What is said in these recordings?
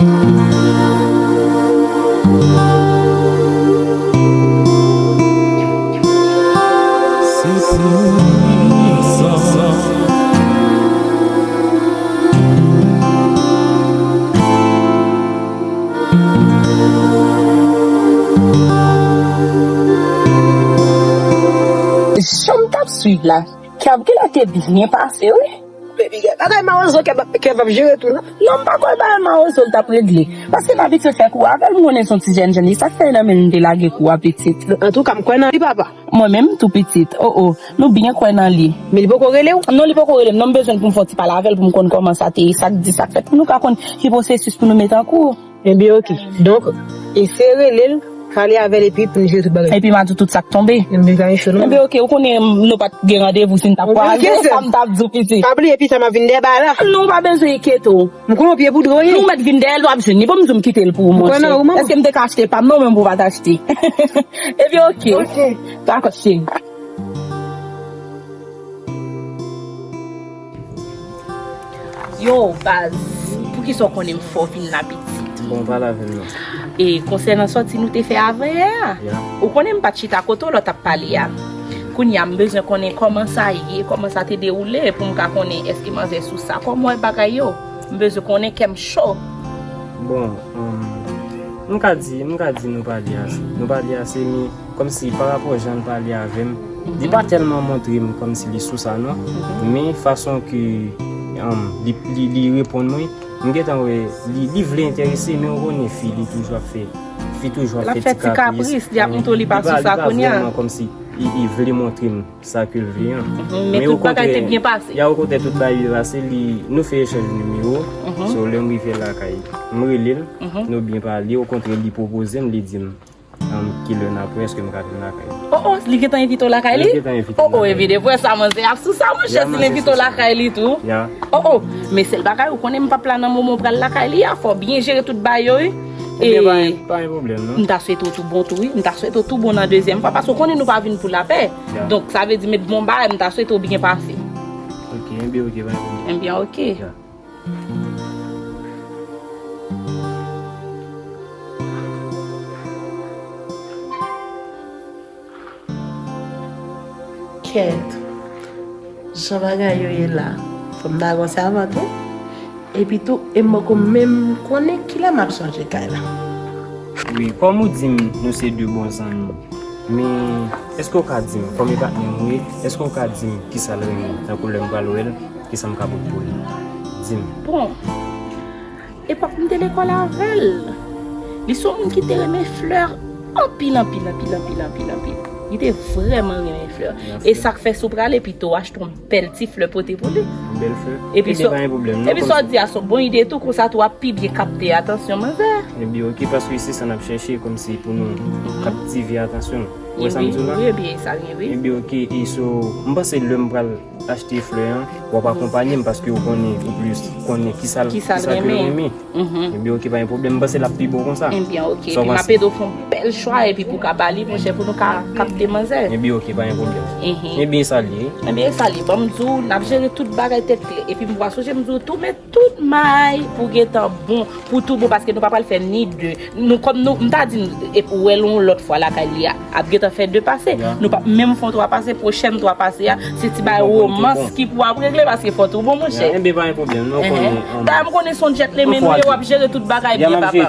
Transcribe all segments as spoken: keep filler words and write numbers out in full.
Jan m t ap swiv la, Kev genlè te byen pase, wi. Baby girl, bagay mawozo Kev ap, Kev ap jere tou, non? Non, m pa kwè bagay mawozo l t ap regle. Paske m abitye fè kou avè l, m konnen se yon ti jèn jèn li. Sa k fè nan men l m te lage kou a, pitit? Antouka, m kwè nan li, papa. Mwen menm tou, pitit. O, o, nou byen kwè nan li. Men li poko rele w? Non, li poko rele m. Non, m bezwen l pou m fè yon ti pale avè l, pou m konn kòman sa te ye, sa k di, sa k fèt, pou nou ka konn ki pwosesis pou nou mete an kou. Ebyen, oke. Donk, eseye rele l, pale avè l, epi pou n jere tout bagay. Epi m a di w tout sa k tonbe. Ebyen, oke, ou konnen nou pa t gen randevou si n t ap kwaze, sa m t ap di w, pitit. Pa bliye, pita m ap vin dèyè bagay la. Non, ou pa bezwen enkyete w. M konnen w pye poudre w ye. Nou mèt vin dèyè l, w ap jwenn li. Bon, m di w m kite l pou ou, monchè. Èske m te ka achte pa m, non, menm pou w pa t achte? Ebyen, oke. Oke. Dakò, cheri. Yo, baz, poukisa w konnen m fè w vin la, pitit? Bon, pale avè m non. E konsènan sòti nou te fè avanyè a, ou konnen m pa t chita kote w lè w t ap pale a. Kounye a, m bezwen konnen kòman sa ye, kòman sa te dewoule, pou m ka konnen èske manzè sou sa, kòman w wè bagay yo. M bezwen konnen, kè m cho. Bon, um, m ka di, m ka di nou pale ase. Nou pale ase, men kòmsi parapò jan l pale avè m, li pa tèlman montre m kòmsi li sou sa non. Men fason ke, um, li, li, li reponn mwen, m gentan wè li, li vle enterese, men ou konnen fi, li toujou ap fè, fi toujou ap fè ti kapris. L ap fè ti kapris, li ap montre w li pa sou sa kounye a. Li pa vrèman kòmsi li, li vle montre m sa ke l vle an. Men tout bagay te byen pase. Ya, okontrè, tout bagay byen pase, li, nou fè echanj nimewo. So, lè m rive lakay, m rele l, nou byen pale, okontrè, li pwopoze m, li di m, um, kilè n ap wè, èske m ka vin lakay li. O, o, li gentan envite w lakay li? Li gentan envite m lakay li. O, o, epi depi sa, manzè ap sou sa, monchè, si l envite w lakay li tou. Ya. O, o, men sèl bagay, ou konnen m p ap la nan moman w pral lakay li a, fò w byen jere tout bagay yo, wi. Ebyen, pa gen, pa gen pwoblèm, non. M ta swete w tou bon tou, wi. M ta swete w tou bon nan dezyèm fwa, paske w konnen nou pa vin pou lapè. Ya. Donk, sa vle di, met bon bagay, m ta swete w byen pase. Oke, ebyen, oke, pa gen pwoblèm. Ebyen, oke. Ya. Kèt, jan bagay yo ye la, fò m ta gon sèvant wi. Epi tou, e m poko menm konnen kilè m ap chanje kay la. Wi, kòm ou di m, nou se de bon zanmi. Men, èske w ka di m, kòm e patnè m ou ye, èske w ka di m kisa l renmen, tankou lè m pral wè l, kisa m ka pot pou li? Di m. Bon, epòk m te lekòl avè l, li se yon moun ki te renmen flè anpil, anpil, anpil, anpil, anpil, anpil. Li te vrèman renmen flè. E sa k fè si w prale pito, w achte yon bèl ti flè pote pou li. Bèl flè. Epi sa w di a se yon bon ide tou, konsa tou w ap pi byen kapte atansyon manzè. Ebyen, oke, paske se sa n ap chèche, kòmsi pou nou kaptive atansyon l. Ou wè sa m di w la? Wi, ebyen, sa gen, wi. Ebyen, oke, e so, m panse lè m pral achte flè an, w ap akonpanye m paske ou konnen, ou plis konnen kisa l, kisa l renmen. Ebyen, oke, pa gen pwoblèm. M panse l ap pi bon konsa. Ebyen, oke. Epi m ap ede w fè yon bèl chwa, epi pou w ka ba li, monchè, pou nou ka kapte manzè. Ebyen, oke, pa gen pwoblèm. Ebyen, sa l ye. Ebyen, sa l ye. Ban m di w, n ap jere tout bagay tèt klè. Epi m va sonje m di w tou, men tout may pou gentan bon, pou tou bon, paske nou pa pral fè ni de. Nou, kòm nou, m ta di, e, ou wè l yon lòt fwa lakay li a, ap gentan fè de pase. Nou p ap menm fè yon twa pase, pwochèn twa pase a, se ti bagay womans ki pou ap regle, paske fò tou bon, monchè. Ebyen, pa gen pwoblèm, non, konnen. Dayè, m konnen se yon djètlemenn ou ye, w ap jere tout bagay byen, papa.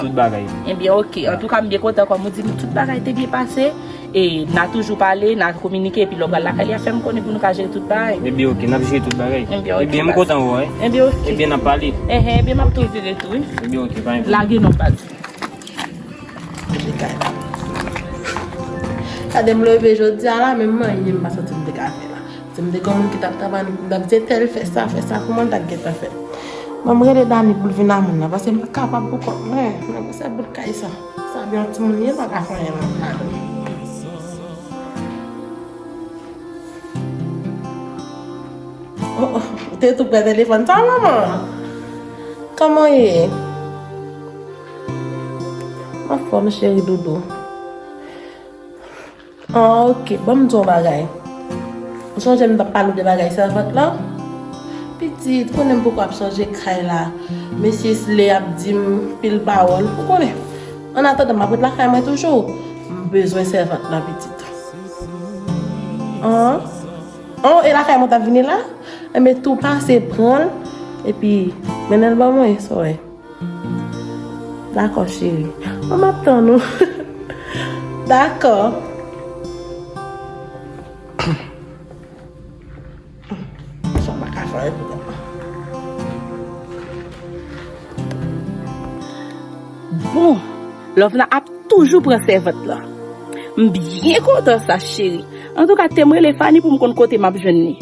Ebyen, oke. Antouka, m byen kontan, kòm ou di m, tout bagay te byen pase. E n a toujou pale, n a kominike, epi lè w pral lakay li a, fè m konnen pou nou ka jere tout bagay. Ebyen, oke, n ap jere tout bagay. Ebyen, oke, baz. Ebyen, m kontan wè w, wi. Ebyen, oke. Ebyen, n ap pale. Enhen, ebyen, m ap tou vire tou, wi. Ebyen, oke, pa gen pwoblèm. Lage non, baz. Gade m leve jodi a la, menm manyen m pa santi m te ka fè la. Si m te gen yon moun ki t ap travay, m t ap di, "Entèl fè sa, fè sa," kòman l t ap gentan fèt? Bon, m rele Dani pou l vin a moun nan, paske m pa kapab pou kont mwen. Mwen, se bout kay sa. Sa byen yon timoun ye, pa ka fè anyen nan ladan. Oh, oh, ou te tou pran telefòn sa, manman? Kòman w ye? M anfòm, cheri doudou. Ah, oke. Ban m di w yon bagay. Ou sonje m t ap pale w de bagay sèvant lan? Pitit, Pitit, ou konnen m poko ap chanje kay la. Mesye Isley ap di m pil pawòl. Ou konnen. Annatandan, m ap ret lakay mwen toujou. M bezwen sèvant lan, pitit. An? An, e lakay mwen t ap vini la? Enben, tou pase pran l, epi mennen l ban mwen, sa w wè. Dakò, cheri. Bon, m ap tann ou. Dakò. Sa m pa ka fè anyen pou mwen. Bon, Lovna ap toujou pran sèvant lan. M byen kontan sa, cheri. Antouka, te m rele Fanny pou m konn kote m ap jwenn li.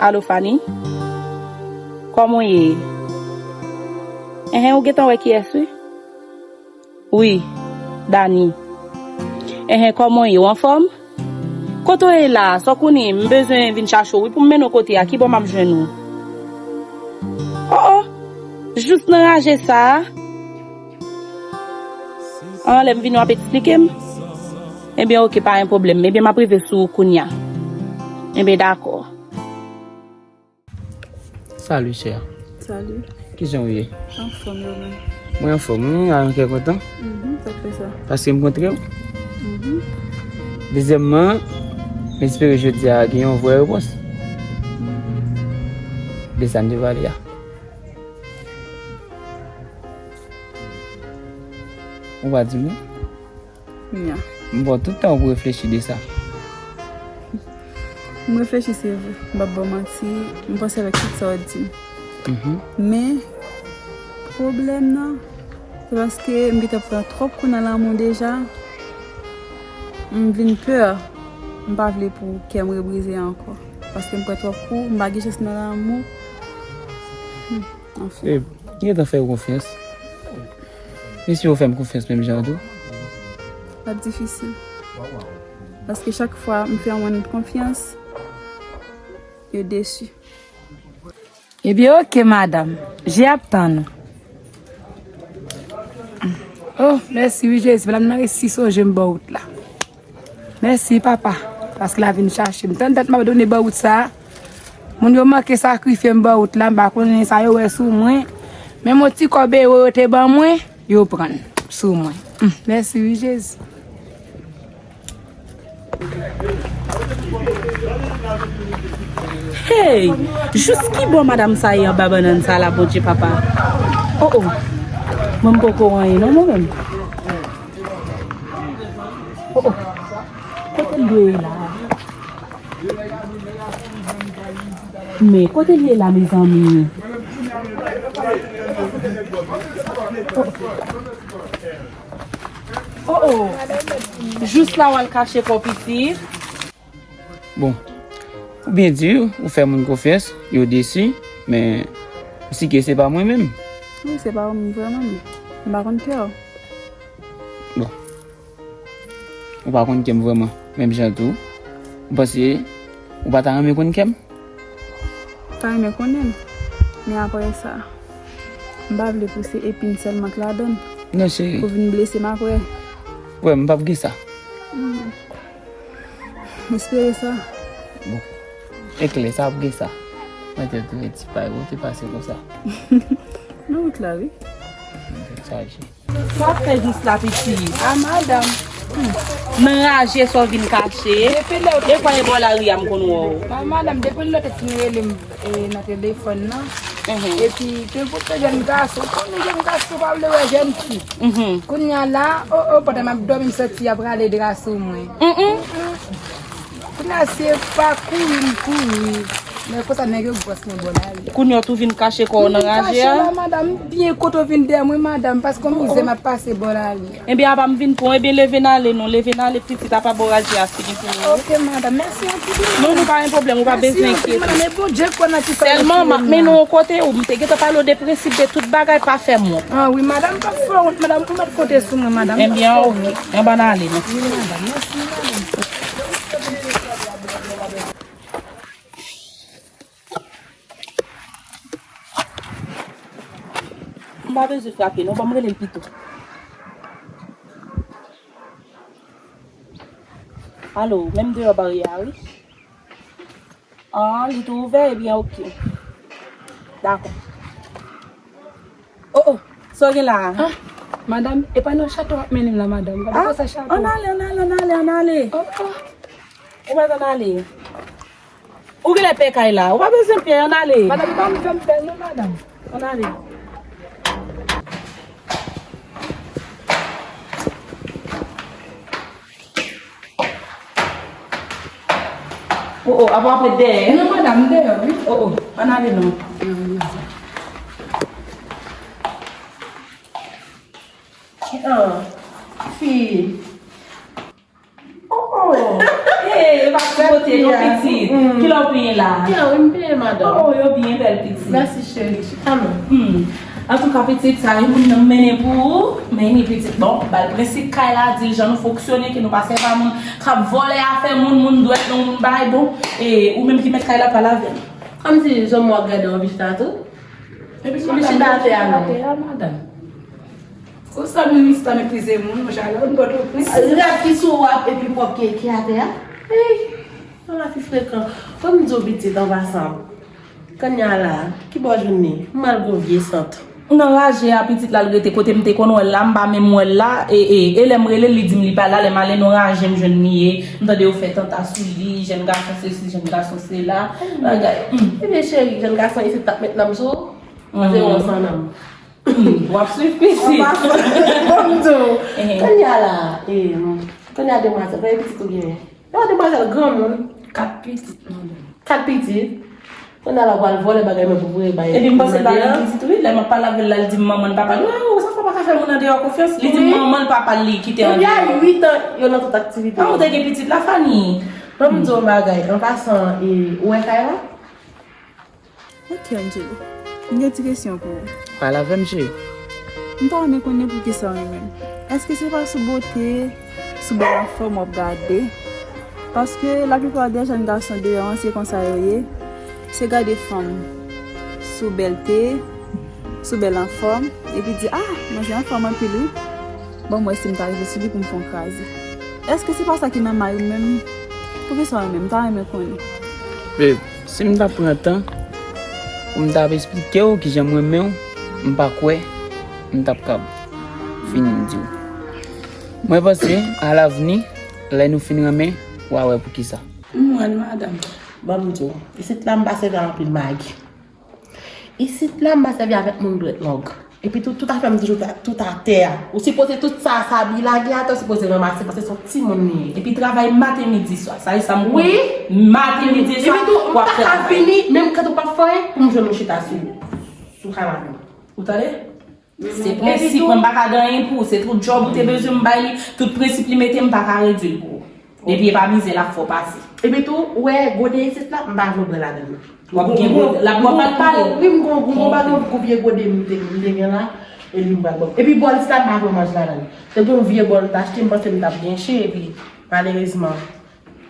Alo, Fanny? Kòman w ye? Enhen, ou gentan wè kiyès, wi? Wi, Dani. Enhen, kòman w ye? W anfòm? Kote w ye la? Sa w konnen, m bezwen vin chache w, wi, pou m mennen w kote a. Ki bò m ap jwenn ou? O, o! Jous nan raje sa a? An, lè m vini, w ap eksplike m? Ebyen, oke, pa gen pwoblèm. Ebyen, m ap rive sou ou kounye a. Ebyen, dakò. Salut, chè. Salut. Kijan w ye? Anfòm, yo menm? Mwen anfòm, wi, a yon kè kontan. Mhm, sa k fè sa? Paske m kontre w. Mhm. Dezyèmman, m espere jodi a gen yon vrè repons. Mhm. De sa n te pale a. Ou pa di m non? Nya. M ba w tout tan w pou reflechi de sa. M reflechi, se vre. M p ap ba w manti, m panse avèk tout sa w di m. Mhm. Men, pwoblèm nan, se paske m gentan pran twòp kou nan lanmou deja. M vin pè. M pa vle pou kè m rebrize ankò. Paske m pran twòp kou, m pa gen chans nan lanmou. Hmm, anfen. E, m gentan fè w konfyans. E si w fè m konfyans menm jan an tou? L ap difisil. Paske chak fwa m fè yon moun konfyans, yo desi. Ebyen, oke, madanm. Je ap tann ou. Oh, mèsi, wi, Jezi. Madanm nan resi sonje m bò wout la. Mèsi, papa, paske l a vin chache m. Tann dat m ap donnen bò wout sa a. Moun yo manke sakrifye m bò wout la, m pa konnen sa yo wè sou mwen. Menm yon ti kòb ewo yo te ban mwen, yo pran l sou mwen. Hum, mèsi, wi, Jezi. Hey! Jous ki bò madanm sa ye anba bannann sa la, Bondye papa? Oh, oh. Mwen m poko anyen non, mwen menm. Oh, oh. Kote l dwe ye la? Men, kote l ye la, mezanmi? Oh, oh. Oh, oh. Jous la w al kache kò w, pitit. Bon, ou byen di, ou fè moun konfyans, yo desi, men m si ke se pa mwen menm. Wi, se pa ou menm vrèman, men m pa konn kè w. Bon. Ou pa konn kè m vrèman, menm jan tou. M panse ou pa ta renmen konn kè m. Ta renmen konnen l. Men apre sa, m pa vle pou se epin sèlman k ladan l. Non, cheri. Pou vin blese m apre. Wè, m p ap gen sa. Hmm. M espere sa. Bon. E klè, sa ap gen sa. Mwen te tou ti pay, ou te pase konsa. Nan wout la, wi. Sa ap fè jous la, pitit. A, madanm. Hmm. M raje sa w vin kache. Depi lè w te... E kwa e bò lari a m konn wè w. A, madanm, depi lè w te fin rele m, e, nan telefòn nan. Mhm. Epi, te pou te jèn gason, konnen jèn gason pa vle wè jèn fi. Mhm. Kounye a la, o, o, pandan m ap dòmi, m santi y ap rale dra sou mwen. Mm, mm. Kounye a se pa kouri m kouri. Men konsa nèg yo gwòs mwen bò lari a. Kounye a w tou vin kache kò w nan raje a? M vin kache la, madanm, byen kote w vin dèyè mwen, madanm, paske yon mizè m ap pase bò lari a. Ebyen, apa m vin pran w, ebyen, leve n ale non, leve n ale, pitit, apa bò raje a fini pou ou. Ok, madanm, mèsi anpil, wi, madanm. Non, non, pa gen pwoblèm, ou pa bezwen enkyete. Mèsi anpil, madanm, e Bondye kwè nan ti sa yo. Sèlman, m ap mennen w yon kote, ou m te gentan pale w de prensip, de tout bagay, pa fè m wont. A wi, madanm, pa fè wont, madanm, ou mèt konte sou mwen, madanm. Ebyen, ok, anba n ale non. Wi, madanm, mèsi, madanm. Pa bezwen frape, non, ban m rele l pito. Alo, menm deyò baryè a, wi. Ah, li tou ouvè, ebyen, oke. Dakò. Oh, oh, sa w gen la a? Ah, madanm, e pa nan chato w ap mennen m la, madanm. Gade sa chato. Ann ale, ann ale, ann ale, ann ale. Oh, oh. Ou mèt ann ale. Ou genlè pè kay la. Ou pa bezwen pè, ann ale. Madanm, pa m fè m pè non, madanm. Ann ale. Oh, oh, apa w ap ret dèyè? Non, madanm, m deyò, wi. Oh, oh, ann ale non. Ah, fi. Oh, oh. Hey, e pa ti kote non, pitit. Kilè w byen la? Byen, wi, m byen, madanm. Oh, oh, yo byen bèl, pitit. Mèsi, cheri. Chita non. Hmm. Antouka, pitit, sa yon moun nan mennen pou ou. Men ni pitit, bon, ba l prensip kay la, di l jan nou fonksyone, ke nou pa sèvi a moun k ap vòlè afè moun, moun dwèt nou, moun bagay, bon. E ou menm ki mèt kay la, pale avè m. Kòmsi jan m wè w ap gade yon vista tou. Epi li chita atè a, non. Atè a, madanm. Ou sa minis la meprize moun, monchè, la, nou Pòtoprens. Rad ki sou w ap epi pwòp ki, ki atè a. Ey, ala fi frekan. Fò m di w pitit an pasan. Kounye a la, ki bò w jwenn li? M al gon vye sant. M nan raje a, pitit la, l rete kote m te konn wè l la, m pa menm wè l la, e, e, e lè m rele l, li di m li pa la, lè m ale nan raje, m jwenn li ye. M tande yo fè tanta sou li, jèn gason sesi, jèn gason sela. Bagay, hmm. Ebyen, cheri, jèn gason isit t ap met nanm sou ou. Paske w san nanm. W ap swiv pitit. An pasan, ban m di w. Kounye a la, e, kounye a demwazèl, konbyen pitit ou genyen? Yon demwazèl granmoun. Kat pitit, madanm. Kat pitit? Kounye a la, w al vòlè bagay mwen pou voye bay. Epi m panse l pa gen pitit, wi. Lè m ap pale avè l la, l di m manman l, papa l. Wi, wi, sa fò pa ka fè moun andeyò konfyans. Li di m manman l, papa l, li kite andeyò. Depi a uit an, yo nan tout aktivite. A, ou te gen pitit la, Fanny? Ban m di w yon bagay. An pasan, e, ou wè kay la? Ok, Angelo. M gen ti kesyon pou ou. Pale avè m, cheri. M ta renmen konnen poukisa w renmen m. Èske se pa sou bote, sou bèl anfòm w ap gade? Paske laplipa de jèn gason deyò an, se konsa yo ye. Se gade fanm sou bèlte, sou bèl anfòm, epi di, "Ah, manzè anfòm anpil wi." Ban m wè si m ta rive sou li pou m fè yon kraze. Èske se pa sa ki nan may ou menm? Poukisa w renmen m? M ta renmen konnen. Babe, si m ta pran tan pou m ta ap esplike w kijan m renmen w, m pa kwè m t ap kab fin di w. Mwen panse, alavni, lè nou fin renmen, w a wè poukisa. M konprann, madanm. Ban m di w, isit la m pa sèvi ak anpil magi. Isit la, m pa sèvi avèk moun dwèt long. Epi tou, tout afè m toujou ta-, tout atè a. Ou sipoze tout sa, sa byen lage atè, ou sipoze ranmase, paske se yon timoun li ye. Epi travay maten, midi, swa. Sa e sa m konnen. Wi. Maten, midi, swa, w ap travay. Epi tou, m pa ka vini, menm kantòf m ap fè, pou m jwenn ou chita sou, sou kanape. Ou tande? Se prensip mwen, m pa ka gen anyen pou ou. Se tout djòb ou te bezwen m bay li, tout prensip li mete, m pa ka redui l pou ou. Depi e pa mizè l ap fè w pase. Epi tou, ou wè gode isit la, m pa vle w bwè ladan l. W ap gen gode, l ap, w ap mal pale. Wi, m gon, gon, gon bagay, gon vye gode m te, m te gen la, e li m pral ba w. Epi bòl isit la, m pa vle w manje ladan l. Se gon vye bòl m t achte, m panse m t ap gen chen, epi malerezman,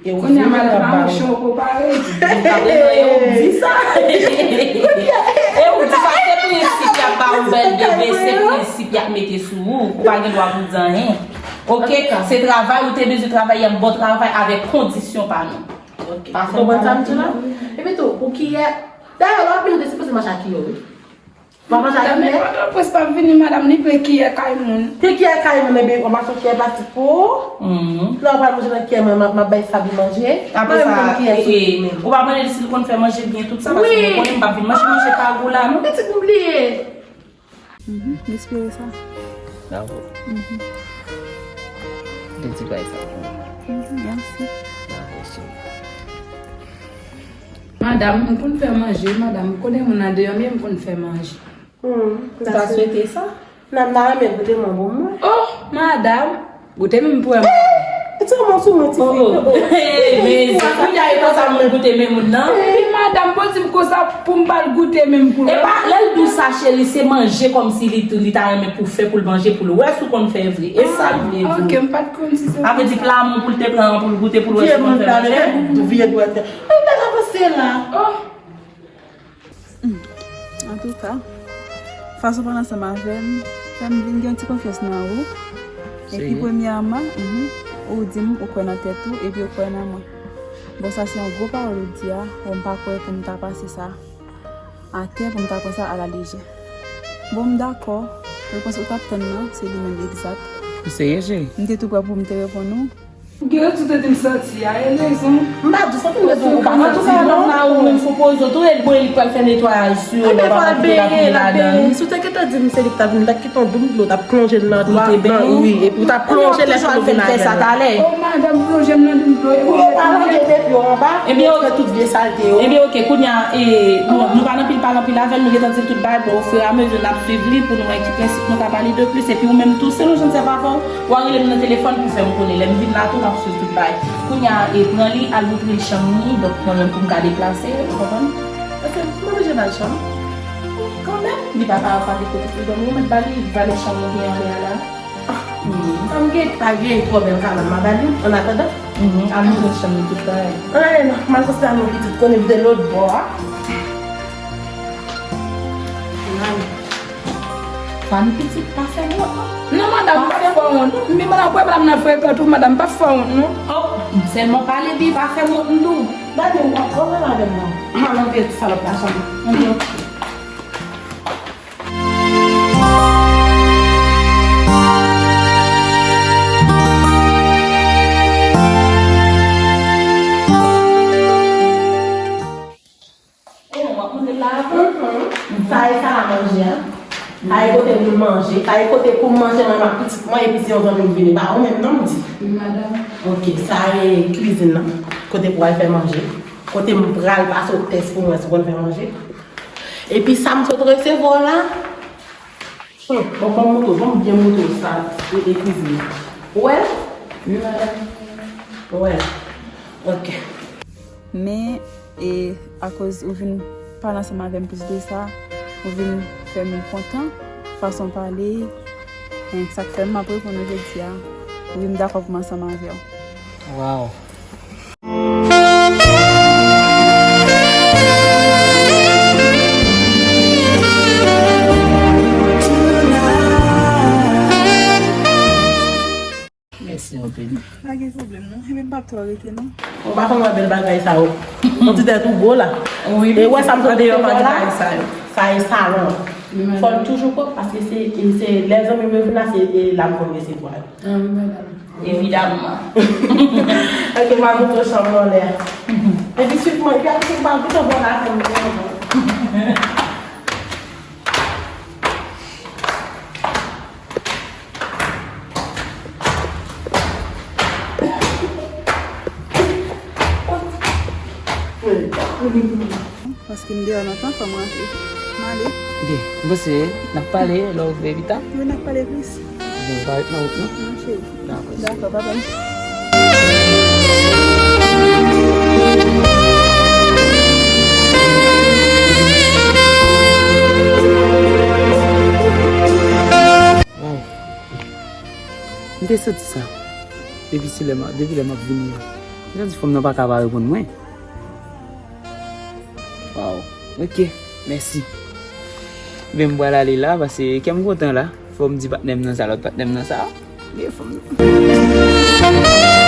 e ou vye m t ap ba ou. Kounye a, madanm, pa ou chen w pare. M pa vle nan e ou di sa. E ou di sa, se prensip y ap ba ou bèl bebe, se prensip y ap mete sou ou. Ou pa gen dwa pou di anyen. Ok, se travay, ou te bezwen travay, y ap ba w travay avèk kondisyon pa nou. Ok. Ou konprann sa m di la? Epi tou, pou kiyè, dayè, lè w ap vin, ou te sipoze mache ak kiyè w, wi. W ap mache ak kiyè? Madanm, Pòtoprens p ap vini, madanm, li pran kiyè kay moun. Pran kiyè kay moun, ebyen, w ap mache ak kiyè plastik pou ou. Lè w pral manje nan kiyè mwen, m ap, m ap bay Faby manje. Apre sa, ou pa mande li si l konn fè manje byen, tout sa, paske mwen konnen m p ap vin manje manje pa gou la, non. Pitit, m bliye. Mhm, m espere sa. Bravo. Mhm. Gen ti bagay sa pou ou. Mhm, mèsi. Bravo, cheri. Madanm, m konn fè manje, madanm. M konnen moun andeyò, men m konn fè manje. Hmm, m ta swete sa. Nan, m ta renmen goute men w pou mwen. Oh, madanm. Goute men m pou wè. Eh, ti moun sou mwen, ti fi. Oh, oh. Hey, men, kounye a, e konsa moun goute men moun nan. Epi madanm, bon, di m konsa pou m pa l goute men m pou l wè. E pa, lè l di w sa, cheri, se manje kòmsi li, li ta renmen pou fè, pou l manje, pou l wè si w konn fè vre. E sa l vle di w. Ok, m pa t konn si se konsa. Sa vle di pla moun pou l te pran pou l goute, pou l wè si w konn fè manje. Vye dwèt. Mwen pa ka panse la. Oh. Hmm. Antouka, Fason w pale ansanm avè m fè m vin gen yon ti konfyans nan ou. Epi, premyèman, mhm, ou di m ou kwè nan tèt ou, epi ou kwè nan mwen. Bon, sa se yon gwo pawòl ou di a. Bon, m pa kwè pou m ta pase sa atè, pou m ta pran sa alalejè. Bon, m dakò. Repons ou t ap tann nan, se li menm egzat. Ou serye, cheri? M te tou prè pou m te reponn ou. Gade, ou te di m santi a, e rezon. M pa di santi m te di ou pa santi non. Antouka, lòm la ou menm fò poze w tou, e bon, li pral fè netwayaj sou yo, lè pa kite lapli ladan. Si w te gentan di m se li ki t ap vin, m t ap kite yon doum dlo, t ap plonje l nan dlo. Wi, epi w t ap plonje lè sou vin avè l. Oh, madanm, plonje m nan doum dlo. Ou yo pa ranje depi yo anba. Ebyen, tout vye salte yo. Ebyen, oke, kounye a, e, nou, nou pa nan pil pale anpil avè l, nou gentan di l tout bagay, bon, ofiramezi, n ap swiv li pou nou wè ki prensip nou ka ba li de plis, epi ou menm tou, si nou jwenn sèvavè w, w a rele m nan telefòn pou fè m konnen. Lè m vin la tou, n ap swiv tout bagay. Kounye a, e pran li, al montre l chanm li, donk mwen menm pou m ka deplase, ou konprann? Paske m oblije ba l chanm. Kanmenm, li pa ka pa gen kote pou l dòmi, ou mèt ba li valè chanm ou gen anlè a la. Ah, hmm, sa m gen, pa gen twò bèl kabann, m a ba li, an atandan. Mhm, al montre l chanm li tout bagay. Anyen non, m al konsidere nou pitit, konnen m te lòt bò a. Anyen. Fanny pitit, pa fè m wont non. Non, madanm, pa fè m wont non. Men madanm, kwè madanm nan frekan tou, madanm, pa fè m wont non. Oh, m sèlman pale byen, pa fè m wont m di w. Gade, w ap pran avè m non. M al antre ti salòp la chanm. Antre. E non, w ap montre l la avan? Mhm. Sa e sal a manje a. Sa e kote pou l manje. Sa e kote pou m manje mwen ak pitit mwen, epi si yon zanmi m vini, pa ou menm non m di. Wi, madanm. Ok, sa e kwizin nan. Kote pou al fè manje. Kote m pral pase w tès pou m wè si w konn fè manje. Epi sa m sot resevwa w la. Hmm, bon, ban m montre w, ban m byen montre w sa, e, e kwizin nan. Ou wè l? Wi, madanm. Ou wè l? Ok. Men, e, akoz ou vin pale ansanm avè m plis de sa, ou vin fè m kontan, fason w pale, e, sa k fè m ap reponn ou jodi a, wi, m dakò pou m ansanm avè w. Waw. Mèsi anpil. Pa gen pwoblèm non. Ebyen, m p ap twò rete non. Ou pa konn wè bèl bagay sa yo. Yon ti tèt ou gwo la. Wi, e wè sa m sot deyò pa gen bagay sa yo. Sa e salon. Wi, madanm. Fò l toujou pwòp paske se, se lè zanmi m yo vin la, se, e, la m konn resevwa yo. Ah, wi, madanm. Evidamman. Ok, m a montre w chanm nan lè a. Epi swiv mwen, epi apre se pa vit anvan la, fè m byen anvan. Paske m deyò lontan, fò m rantre. M ale. Ok, m panse n ap pale lè w vle pita. Wi, n ap pale plis. Bon, pa ret nan wout non. Non, cheri. Dakò, cheri. Dakò, babay. Waw. M te santi sa. Depi se lè m, depi lè m ap vini an. M santi fanm nan pa ka pa reponn mwen. Waw. Ok. Mèsi. Men m pral ale la, paske kè m kontan la. Fò m di patnè m nan sa, lòt patnè m nan sa. Gen fanm nan.